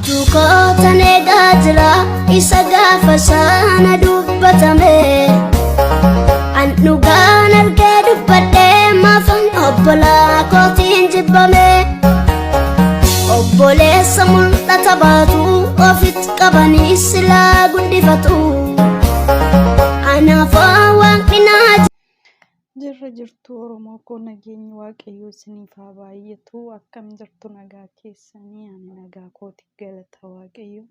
Abjuu kootan eegaa jira isa gaafa sana dubbatame. An dhugaan argee dubbadhee maafan obbolaa kootiin jibbame. Obboleessa mul'ata baatu ofitti qabanii silaa guddifatu. Anaafoo waaqni naa Jirra jirtuu Oromoo koo, nageenyi Waaqayyoo isiniif haa baay'atu. Akkam jirtu, nagaa keessanii? Ani nagaa kooti, galata Waaqayyo.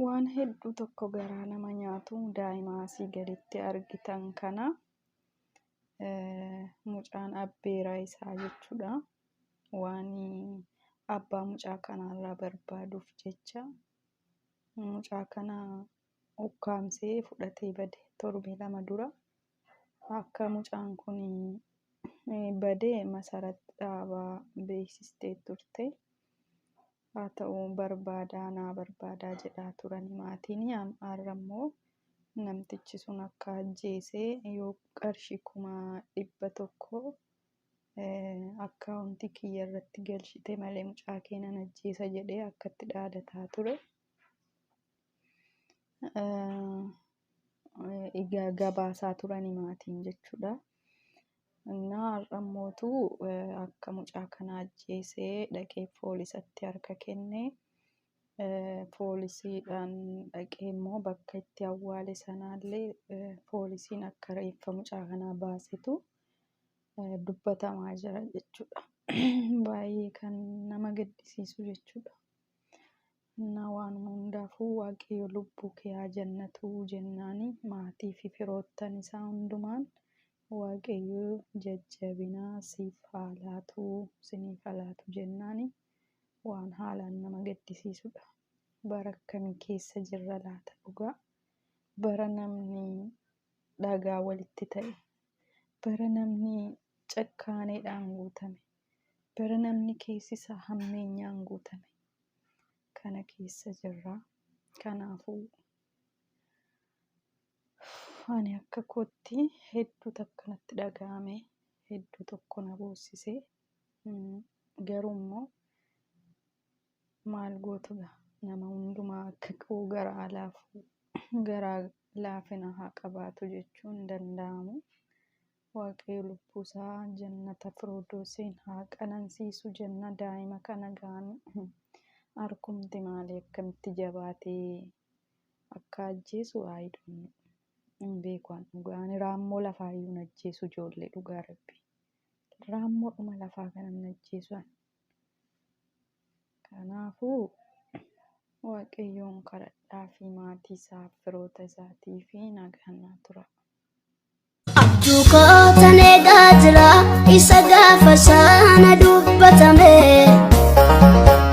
Waan hedduu tokko garaa nama nyaatu, daa'ima asii gaditti argitan kana, mucaan abbeeraa isaa jechuudha. Waan abbaa mucaa kanaarraa barbaaduuf jecha mucaa kana ukkaamsee fudhatee bade. Torbee 2 dura akka mucaan kun bade Masarat Dhaabaa beeksistee turte. Haa ta'u, barbaadaa naa barbaadaa jedhaa turan maatiin. Har'a immoo namtichi sun akka ajjeesee, yoo qarshii 100,000 akkaawuntii kiyya irratti galchite malee mucaa kee nan ajjeesa jedhee akka itti dhaadataa ture. Egaa gabaasaa turani maatiin jechuudha. Innaa har'a immootu akka mucaa kana ajjeesee dhaqee poolisatti harka kenne. Poolisiidhaan dhaqee immoo bakka itti awwaale sanaallee poolisiin akka reeffa mucaa kanaa baasetu dubbatamaa jira jechuudha. Baay'ee kan nama gaddisiisu jechuudha. Innaa waanuma hundaafuu Waaqayyo lubbuu kee haa jannatu jennaani, maatii fi firoottan isaa hundumaan Waaqayyo jajjabina siif haa laatu, siniif haa laatu jennaani. Waan haalaan nama gaddisiisudha. Bara akkamii keessa jirra laata dhugaa? Bara namni dhagaa walitti ta'e, bara namni cakkaaneedhaan guutame, bara namni keessi isaa hammeenyaan guutame kana keessa jirra. Kanaafuu ani akka kootti hedduu takka natti dhaga'ame, hedduu tokko na boossise. Garuu immoo maal gootuudha, nama hundumaa akka koo garaa laafu, garaa laafina haa qabaatu jechuun hin danda'amu. Waaqayyo lubbuu isaa jannata Firodoosiin haa qanansiisu jenna. Daa'ima kana gaan harkumti maalii akkamitti jabaatee akka ajjeesu I don't know. Hin beeku an dhugaa. Ani raammoo lafaa iyyuu hin ajjeesu ijoollee, dhugaa rabbi. Raammoodhuma lafaa kana hin ajjeesu ani. Kanaafuu Waaqayyoon kadhadhaa fi maatii isaa, firoota isaatii fi nagaan naa tura. Abjuu kootan eegaa jira isa gaafa sana dubbatame.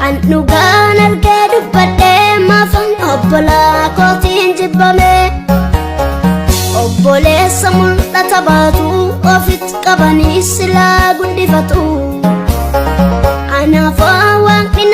An dhugaan argee dubbadhee maafan obbolaa kootiin jibbame. Obboleessa mul'ata baatu ofitti qabanii silaa guddifatu. Anaafoo